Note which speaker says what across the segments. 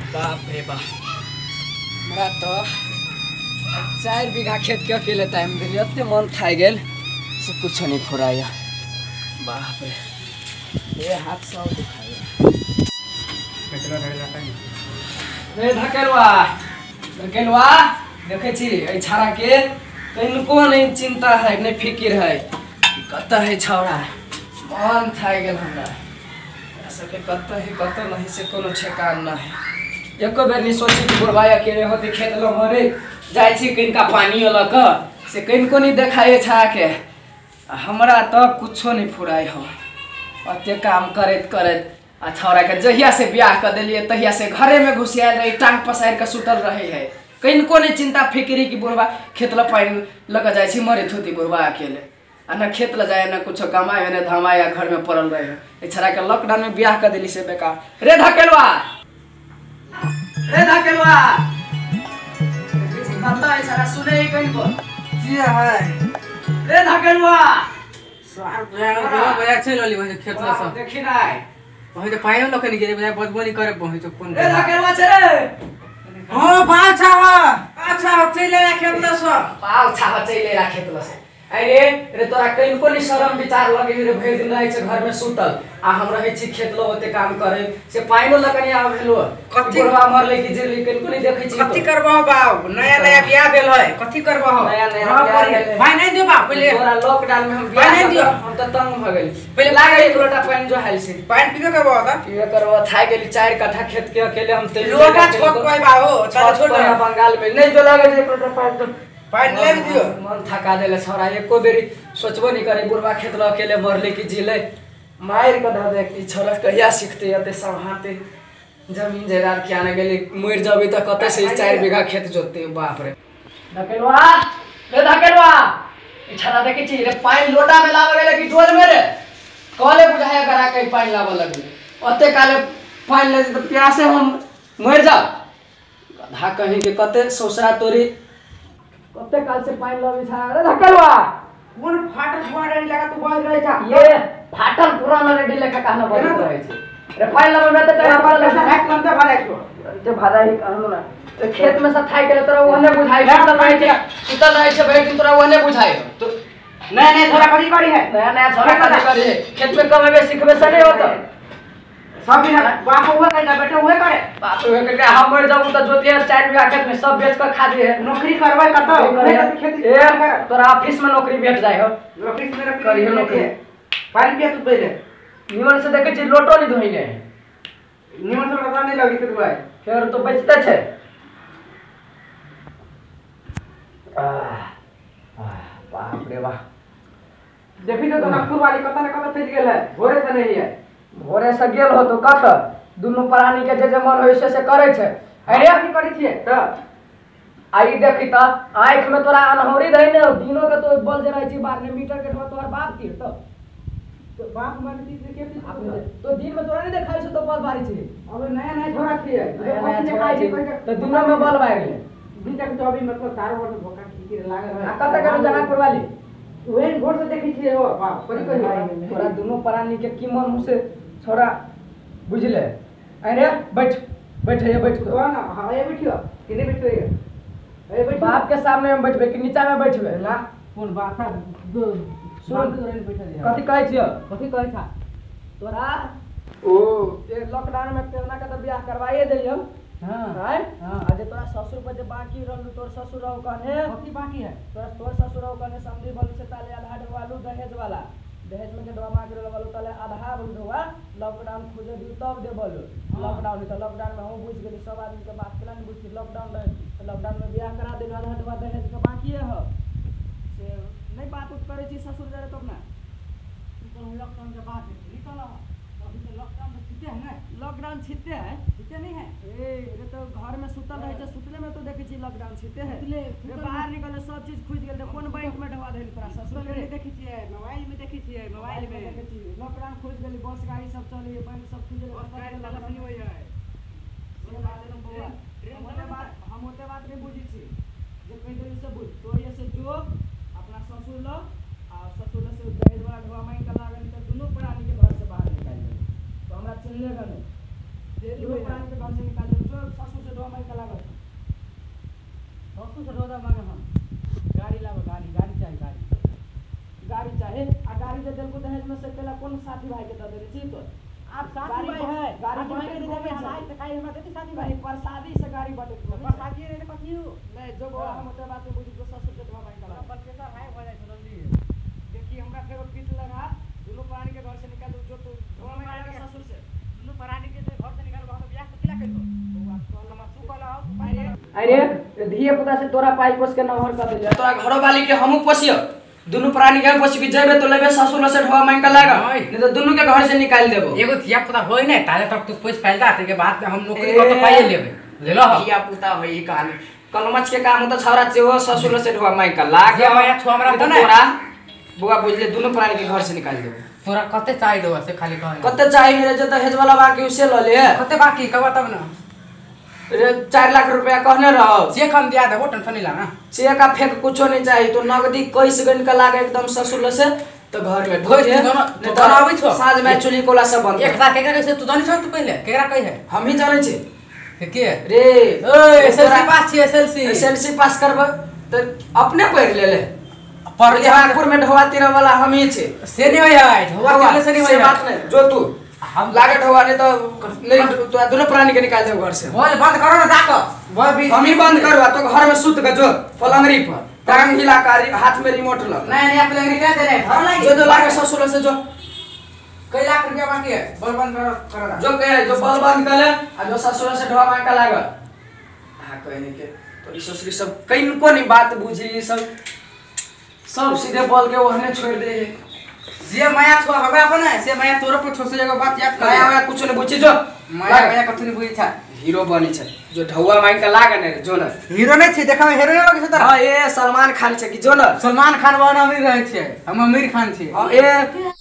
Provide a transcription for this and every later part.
Speaker 1: बाप रे बाप, हमरा तो 4 बीघा खेत के अकेले टाइम दिली, एते मन थाकि गेल से कुछ नहीं फुराया। बाप रे, ये हाथ सब दुखाया। रे धकेलवा धकेलवा, देखे छी एहि छाड़ा के कनिको नहीं चिंता है, नहीं फिक्र है, कत है छौड़ा। मन थाकि गेल हमरा, सबके कत है कत नहीं से कोनो ठेकान न है। एको बेर नहीं सोची कि बुढ़बा अकेले होते खेत ल मरे जाइ छी कनिका पानी लऽ कऽ, से कनिको नहीं देखाए छा के। हमरा तो कुछो नहीं फुराइ हो, अते काम करैत करैत। आ छौड़ा के जहिया से ब्याह कऽ देलियै तहिया से घरे में घुसियाल रही, टांग पसारि कऽ सुतल रहे है। कनिको नहीं चिंता फिक्री कि बुढ़बा खेत ल पानि लऽ कऽ जाइ छी मरैत होती बुढ़बा अकेले, आ न खेत ल जाए न कुछो कमाए न धमाए, घर में पड़ल रहे। एहि छौड़ा के लॉकडाउन में ब्याह कऽ देली से बेकार। रे धकेलवा, रे धकेलवा, कतऽ है छौड़ा सुनै है कनिको?
Speaker 2: की है
Speaker 1: रे धकेलवा?
Speaker 2: चलि रहली खेत ल
Speaker 1: देखी नै
Speaker 2: वही तो पाइनो लऽ के गेलै, बुझाय बदबनी करे पहुँच कोन।
Speaker 1: रे धकेलवा छै रे?
Speaker 2: हां, पाछा पाछा चलि आया खेत ल सँ,
Speaker 1: पाछा चलि आया खेत ल सँ। अरे रे तोरा कनिको नहीं शरम विचार लगे रे, भरि दिन रहै छै घर में सुतल आ हम रहै छी खेत ल ओते काम करे से पाइनो ल कनी आब भेलो।
Speaker 2: कथी
Speaker 1: बुढ़वा मरले कि जिरली कनिको नहीं देखै छी।
Speaker 2: कथी करबह बाप, नया नया बियाह भेल है, कथी करबह?
Speaker 1: नया नया बियाह भेल
Speaker 2: भाई नहीं दियो बाप, पहिले
Speaker 1: तोरा लॉकडाउन में हम बियाह
Speaker 2: नहीं दियो,
Speaker 1: हम त तंग भ गेली। पहिले लागल एक लोटा पानि जो हाल से
Speaker 2: पानि पीबे करबह त
Speaker 1: पीबे करबह। थाकि गेली 4 कट्ठा खेत के अकेले हम ते
Speaker 2: लोटा छोट पाइ बा हो छोट
Speaker 1: बंगाल में नहीं जो लागे एक लोटा पानि तो
Speaker 2: पानि ले दियो।
Speaker 1: मन थका देले छौड़ा, एको बेरी सोचबो नहीं करे बुढ़वा खेत ल अकेले मरले कि जिले। मारि कऽ धऽ दे कि छौड़ा कहिया सिखते एते सम्हारते जमीन जायदाद किया ने गेली, मरि जबै तऽ कतऽ से 4 बीघा खेत जोतते। बाप रे धकेलवा, रे धकेलवा, ई छौड़ा देखै छी रे पानि लोटा में लाबऽ गेलै कि डोल में रे? कले बुझाया करा के पानि लाबऽ लगलै, ओते काले पानि ले तऽ प्यासे हम मरि जाब। गधा कहीं के कते सौसरा तोरी कते काल से पानि लबै छा। रे धकेलवा,
Speaker 2: कोन फाटल पुरान रेडी लगा तू बाज रहै छा?
Speaker 1: ये फाटल पुरान रेडी लेखा कहना बाज रहै छै रे। पानि लबै में त टाइम पर लगे
Speaker 2: छै, तुरंते भागै छौ,
Speaker 1: तुरंते भागै कहनु ना। ते खेत में से थाकि गेलै तोरा ओहने बुझाइ, सुतल रहै छै, सुतल रहै छै भरि दिन तोरा ओहने बुझाइ। तो
Speaker 2: नया नया छोरा कथी करी है?
Speaker 1: नया नया छोरा कथी करी है? खेत में कमेबे सिखबे से नहीं होत।
Speaker 2: सब दिन बाप उहे करे, बेटा उहे करे,
Speaker 1: बाप उहे करे। हम मर जाऊ त जोतिया 4 बीघा खेत में सब बेच के खा जे।
Speaker 2: नौकरी करबै कतौ?
Speaker 1: खेती तोरा ऑफिस में नौकरी भेट जाय हो,
Speaker 2: ऑफिस में
Speaker 1: करिहे नौकरी।
Speaker 2: पानि पिया तू पहिले
Speaker 1: निमन से, देखै छी लोटो नहीं धोइने,
Speaker 2: निमन से लोटा नहीं लगी के धोआय,
Speaker 1: फेर तो बचते छै। बाप रे बाप,
Speaker 2: देखी तो नागपुर वाली कत न कत चलि गेल है, भोरे से नहीं है,
Speaker 1: भोरे से गेल हो तो कत दुनू प्राणी के जे जे मन होइ से करे छै। अरे
Speaker 2: की करै छियै त
Speaker 1: आई देखी त आँख में तोरा अनहौरी धइने दिनो के तो बल जे रहै छी 12 मीटर के तोहर बाप तीर त
Speaker 2: तो बाप मन चीज के
Speaker 1: तो दिन में तोरा नहीं देखाइ छै तो बल बारी छै।
Speaker 2: अब नया नया छोरा छियै,
Speaker 1: नया छोरा छियै त दिनो में बल बारि गेलै।
Speaker 2: दिन तक तो अभी मतलब चार वर्ष भोका खिकी लागल है।
Speaker 1: आ कत के जनकपुर वाली
Speaker 2: ओहेन भोर से देखै छियै हो बाप कथी कहियो
Speaker 1: तोरा दुनू प्राणी के की मन से छोरा बुझले। अरे बैठ बैठ ये बैठ
Speaker 2: तो ना, हां ये बैठियो किने बैठियो ये बैठ।
Speaker 1: बाप के सामने हम बैठबे कि नीचा में बैठबे?
Speaker 2: ना कोन बात है
Speaker 1: सुन, कथि कहै छियो?
Speaker 2: कथि कहै छा
Speaker 1: तोरा? ओ ये लॉकडाउन में केना के त बियाह करवाइए देलियौ। हां हां, आ जे तोरा ससुर पर जे बाकी रहलु, तोर ससुर रहौ कहने
Speaker 2: कथि बाकी है?
Speaker 1: तोरा तोर ससुर रहौ कहने समधी बलु से ताले आधा डवालु दहेज वाला, दहेज में के डवा मांग रहल बलु ताले आधा बलु डवा लॉकडाउन खोजे दिउ तब दे बलु। लॉकडाउन त लॉकडाउन में हम बुझ गेली सब आदमी के बात केला नहीं बुझी, लॉकडाउन रहे त लॉकडाउन में बियाह करा देलु, आधा डवा दहेज के बाकी है से नहीं बात उत करै छी ससुर जरे तब ना।
Speaker 2: तो लॉकडाउन के बाद निकल, अभी तो लॉकडाउन में छिते है ना,
Speaker 1: लॉकडाउन छिते है,
Speaker 2: छिते नहीं है
Speaker 1: ए रे तो घर में सुतल रहै छै, सुतले में तो देखै छी लॉकडाउन छिते है, रे बाहर निकले सब चीज खुजि गेल। कोन बैंक में ढवा देली तोरा ससुर
Speaker 2: के? देखै छियै मोबाइल में, देखै छियै मोबाइल में
Speaker 1: देखै छी लॉकडाउन खुजि गेल, बस गाड़ी सब चलै है, बैंक सब खुजि गेल,
Speaker 2: बस गाड़ी चलै नहीं होय है।
Speaker 1: से बात नहीं बौआ, हम ओते बात नहीं बुझै छी जे कहि देली से बुझ। तोरे से जो अपना ससुर ल आ ससुर से दहेज वाला ढवा मांगि के लागल त दुनू प्राणी के घर से बाहर निकालि देली, तो हमरा चिन्हले गने। देरी होई प्राणी के घर से निकाल दे जो ससुर से ढोआ मांग के लागत।
Speaker 2: ससुर से ढोआ मांगे हम गाड़ी लाबो, गाड़ी गाड़ी चाही, गाड़ी
Speaker 1: गाड़ी चाहे। आ गाड़ी दे देलको दहेज में से केला कोन साथी भाई के दे देने छी तो
Speaker 2: आप साथी भाई है
Speaker 1: गाड़ी
Speaker 2: भाई
Speaker 1: बटे
Speaker 2: के
Speaker 1: घूमे
Speaker 2: देबे
Speaker 1: छै।
Speaker 2: भाई से खाई हमरा देती साथी
Speaker 1: भाई
Speaker 2: भाई
Speaker 1: प्रसादी से गाड़ी बटे घूमे छै।
Speaker 2: प्रसादी रे कथी हो
Speaker 1: नहीं जो बौआ हम ओते बात में बुझि जो ससुर के ढोआ मांग के लागत।
Speaker 2: प्रेशर हाई हो जाइ छै जल्दी।
Speaker 1: देखी हमरा फेरो पीट लगा दुनू प्राणी के घर से निकाल दू जो तू ढोआ मांग के लागत ससुर से।
Speaker 2: दुनू प्राणी के घर से निकाल हम बियाह कथी ला करबो
Speaker 1: बौआ कल
Speaker 2: हम तू कहला हो
Speaker 1: अरे धिये पुता से तोरा पाई पोस के नहर कर देलियो, तोरा घरो वाली के हमहू पोसियो, दुनू प्राणी के पोसी के जेबे तो लेबे ससुर से ढोआ मांग के लागा, नहीं तो दुनू के घर से निकाल देबो।
Speaker 2: एगो धिया पुता होय नै ताले तक तू पैसा पाइल दा के बाद हम नौकरी कर तो पाइए लेबे ले लो।
Speaker 1: धिया पुता होई कहानी कलमच के काम होता छौरा चेहो ससुर से ढोआ मांग के लाग
Speaker 2: जे माया छो हमरा
Speaker 1: नहीं तो
Speaker 2: बना
Speaker 1: तोरा बुआ बुझले दुनू प्राणी के घर से निकाल देबो।
Speaker 2: तोरा कते चाहि देबो से खाली कह
Speaker 1: कते चाही मेरे जो दहेज वाला बाकी उसे ल ले।
Speaker 2: कते बाकी कहबा तब ना
Speaker 1: रे 4 लाख रुपया कहने रहो
Speaker 2: चेक हम दिया देबो टेंशन नहीं लाना।
Speaker 1: चेक आ फेक कुछो नहीं चाहिए तो नगदी 21 गन का लागे एकदम ससुर से तो घर में ढोज
Speaker 2: तू
Speaker 1: नहीं
Speaker 2: दोनों आबै छो?
Speaker 1: साँझ में चुली कोला सब बंद।
Speaker 2: एक लाख केकरा से तू जानै छो तू पहिले केकरा कहि है
Speaker 1: हम ही जानै छी
Speaker 2: के
Speaker 1: रे।
Speaker 2: ओए एसएलसी पास छी एसएलसी
Speaker 1: एसएलसी पास करब तो अपने पढ़ ले ले
Speaker 2: पढ़ ले
Speaker 1: नागपुर में ढोआ तीरा वाला हम ही छे
Speaker 2: से नहीं होय है ढोआ तीरा से नहीं
Speaker 1: से
Speaker 2: होय
Speaker 1: बात नहीं जो तू
Speaker 2: हम
Speaker 1: लागे ढोआ नहीं तो नहीं तो दोनों प्राणी के निकाल देब घर से।
Speaker 2: बोल बंद करो ना जाकर बोल भी
Speaker 1: हम ही बंद करवा तो घर में सुत के जो पलंगरी पर टांग हिला कर हाथ में रिमोट ल
Speaker 2: नहीं नहीं आप लंगरी क्या दे रहे घर लागी
Speaker 1: जो जो लागे ससुर से जो
Speaker 2: कई लाख रुपया बाकी है बोल बंद करो करो ना।
Speaker 1: जो के जो बल बंद कर ले आ जो ससुर से ढोआ मांग के लागल हां कहने के तो ई ससुरी सब कहीं नहीं बात बुझी ई सब सब सीधे बल के ओहने छोड़ दे।
Speaker 2: जे माया छो हमरा पर ना से माया तोरो पर छो से एगो बात याद कर
Speaker 1: माया माया कुछ नहीं बुझी जो
Speaker 2: माया माया कथि नहीं बुझी छा
Speaker 1: हीरो बनी छै जो ढौआ मांग के लागे ने जो न
Speaker 2: हीरो नहीं छै देखा में हीरो नहीं लगे छै तोरा।
Speaker 1: हां ए सलमान खान छै कि जो न
Speaker 2: सलमान खान बन अमीर रहै छै हम अमीर खान छी।
Speaker 1: हां ए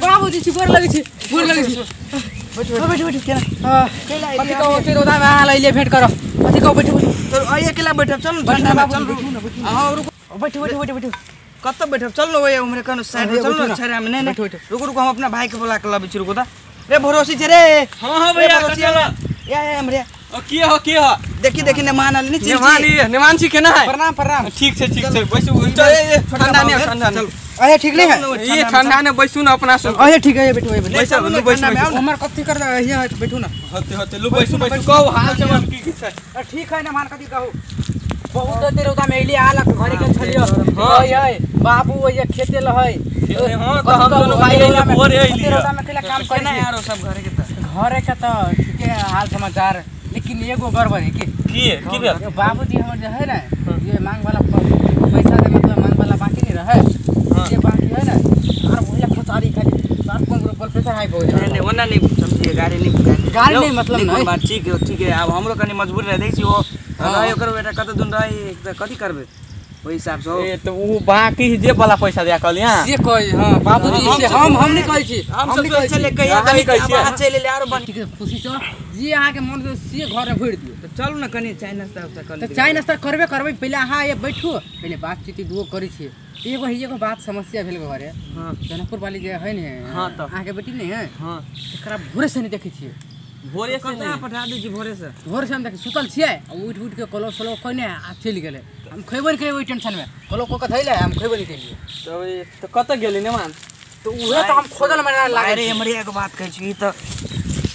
Speaker 2: बाबूजी छी गोर लगै छी गोर लगै छी बैठो बैठो केना कथि कहू फेर ओदा में अहाँ लैले भेंट करब कथि कहू बैठो बैठो
Speaker 3: तो आइ अकेला बैठब चल ठंडा में चल हां रुको
Speaker 2: बैठो बैठो बैठो बैठो
Speaker 3: कत बैठब चल न ओए उमरे कनो साइड में चल न छेरा में नहीं नहीं रुको रुको हम अपना भाई के बुला के लाबै छी रुको ता रे भरोसी छै रे।
Speaker 4: हां हां भैया
Speaker 3: कत या या हमरे
Speaker 4: ओ की हो की हो
Speaker 3: देखी देखी ने मान नहीं
Speaker 4: नेमान नेमान छी केना है।
Speaker 2: प्रणाम प्रणाम
Speaker 4: ठीक छै ठीक छै बैसू ठंडा नहीं ठंडा नहीं
Speaker 2: अरे ठीक नहीं है
Speaker 4: ये ठंडा ने बैसू ना अपना सब।
Speaker 2: अरे ठीक है बैठो बैठो
Speaker 4: बैसू लू बैसू
Speaker 2: हमर कथि कर हिया बैठू ना
Speaker 4: होते होते लू बैसू बैसू कहू हाल चाल की की छै।
Speaker 2: ठीक है ना मान कथि कहू बहुत देर उदा में एली आलक घरे के छलियो हां ये बाबू ओए खेते ल है
Speaker 4: हां त हम दोनों भाई एली भोरे एली
Speaker 2: रौदा में केला काम करै
Speaker 3: ना यारो सब घरे के त
Speaker 2: घरे के त ठीक है हाल समाचार लेकिन एगो गड़बड़ है की
Speaker 4: की भेल
Speaker 2: बाबूजी हमर जे है ना ये मांग वाला पैसा दे मतलब मांग वाला बाकी नहीं रहे ये बाकी है ना और भैया खचारी खाली बात कौन ब्लड प्रेशर हाई हो
Speaker 3: नहीं नहीं ओना नहीं समझिए गाड़ी नहीं
Speaker 2: गाड़ी नहीं मतलब नहीं
Speaker 3: बात ठीक है ठीक है अब हमरो कनी मजबूर रह दै छी ओ रहे ओकर बेटा कत दिन रही त कथि करबे ओहि हिसाब से
Speaker 4: ए त उ बाकी जे वाला पैसा दिया कहलिया
Speaker 2: से कहि हां बाबूजी से हम नहीं कहै छी
Speaker 3: हम सब चले कहिया
Speaker 4: नहीं कहै छी
Speaker 3: अहाँ चलि ले आरो बन
Speaker 2: ठीक है खुशी छ जे अहाँ के मन से से घर में भरि दियो
Speaker 3: त चलू न कनी चाय नाश्ता उस्ता कर
Speaker 2: त चाय नाश्ता करबे करबे पहिले अहाँ ये बैठू पहिले बातचीत दुओ करै छी एगो एगो बात समस्या भेल घरे।
Speaker 3: हां
Speaker 2: जनकपुर वाली जे है ने
Speaker 4: हां त
Speaker 2: अहाँ के बेटी नहीं है
Speaker 4: हां
Speaker 2: एकरा भोरे से नहीं देखै छियै
Speaker 4: भोरे से
Speaker 3: कत पठा दै छी भोरे से
Speaker 2: भोरे से हम देख सुतल छियै आ उठि उठि के कलो सलो कइने आ चलि गेलै हम खैबो नहि केलियै ओहि टेंशन में कलो को के धैले हम खैबो नहि केलियै
Speaker 4: तब त कत गेली नेमान
Speaker 2: त उहे त हम खोजल में लागल।
Speaker 3: अरे हमरे एगो बात कहै छी ई त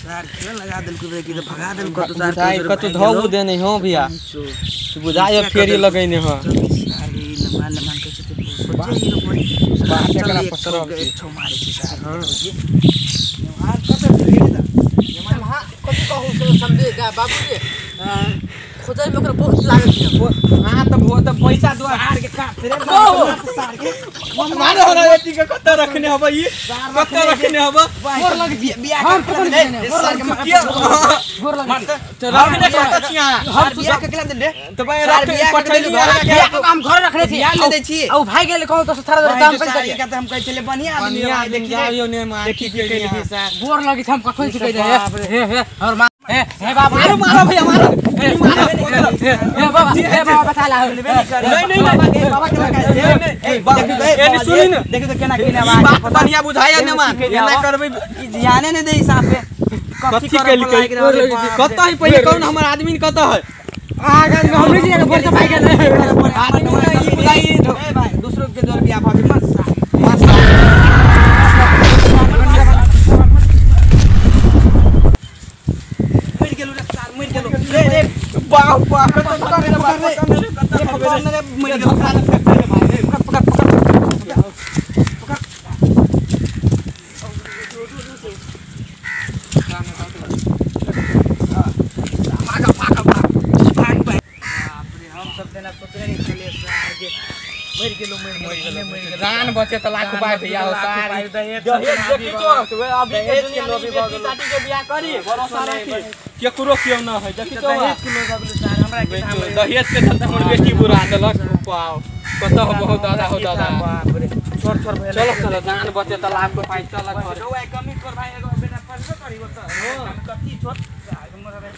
Speaker 3: सार के लगा देलको रे कि त भगा देलको तो सार
Speaker 4: कत धौ देने हो भैया बुझाय फेरी लगैने हो
Speaker 3: सार ई नमान नमान कहै छै त सोचे ई लोग
Speaker 4: बात एकरा पसरब
Speaker 3: एक छौ मारे छी सार। हां जी नेवान कत भेल त
Speaker 2: नेवान हां कथि कहू से समझे गा बाबूजी खोजै में ओकरा बहुत लागल छै।
Speaker 4: हां त भो त पैसा दुआ
Speaker 3: सार के काट रे सार के
Speaker 4: मारो हमरा बेटी के कत रखने हब ई कत रखने हब
Speaker 2: गोर लग
Speaker 3: बियाह
Speaker 2: हम
Speaker 3: के
Speaker 2: पकड़
Speaker 3: ले
Speaker 2: लेने गोर
Speaker 3: सार
Speaker 2: लग
Speaker 3: के
Speaker 4: किया
Speaker 2: गोर लग
Speaker 4: त रखने कत छिया
Speaker 3: हम बियाह के केला दे
Speaker 4: त भाई
Speaker 3: सार
Speaker 4: रख
Speaker 3: बियाह के
Speaker 4: पठैली
Speaker 3: देलू घर
Speaker 2: बियाह के हम घर रखने छी
Speaker 3: बियाह ले दै छी
Speaker 2: औ भाई गेल कहू त सारा दाम पैसा
Speaker 3: सार के त हम कहै छले बढ़िया आदमी
Speaker 4: बढ़िया
Speaker 3: है,
Speaker 4: आदमी
Speaker 3: देखी
Speaker 4: जाइयो ने मार
Speaker 3: देखी के कैली सार
Speaker 2: गोर लगी हम कखन चुकै दे
Speaker 3: बाप रे।
Speaker 2: हे हे और मां हे हे बाबू
Speaker 4: मारो मारो भैया मारो मारो
Speaker 2: हे बाबा हे बाबा बता ला
Speaker 3: नहीं
Speaker 4: नहीं, नहीं।
Speaker 3: बाबा के बाबा के लगा
Speaker 4: नहीं, नहीं,
Speaker 3: देखी
Speaker 4: ए, सुनी न।
Speaker 3: देखी तो केना केना
Speaker 4: ई बात बढ़िया बुझाया ने मान एना करबै
Speaker 3: ई ध्याने नहीं दे साफ पे
Speaker 4: कथी कैलकै कत है पहिले कौन हमर आदमी कत है
Speaker 2: आ हमरे जी के बोल त भाई गेल
Speaker 4: आदमी ने ई बुझाई
Speaker 3: ए भाई दूसरों के द्वारा बियाह भऽ गेल मत सार। मरि गेलौ रे सार मरि गेलौ रे रे
Speaker 4: बाप बाप
Speaker 3: पकड़ रे पकड़ रे पकड़ रे मरि गेलौ पकड़ पकड़ पकड़ पकड़ भाग भाग भाग भाग भाग। बाप रे हम सब देना सोचने नहीं छलिए सार के मरि गेलौ मरि गेलौ मरि गेलौ
Speaker 4: जान बचे त लाख पाय भैया हो सार
Speaker 3: दहेज
Speaker 4: दहेज देखी तो अभी के
Speaker 3: दहेज के
Speaker 4: दुनिया में
Speaker 3: लोभी भऽ
Speaker 4: बेटी
Speaker 3: गेलौ।
Speaker 4: साटी के बियाह करी भरोसा रखी केकरो केओ न है देखी तो
Speaker 3: दहेज के लोग अगले सार हमरा के सामने
Speaker 4: दहेज के चलते हमर बेटी बुरा देलक पाओ कत हो बहुत दादा हो दादा
Speaker 3: बाप रे छोड़ छोड़ भैया
Speaker 4: चलो चलो जान बचे त लाख पाय चल घर
Speaker 3: रौआ कमी कर भाई एगो बेटा पढ़बे करी ओत हम कथी छोड़ हमर रे।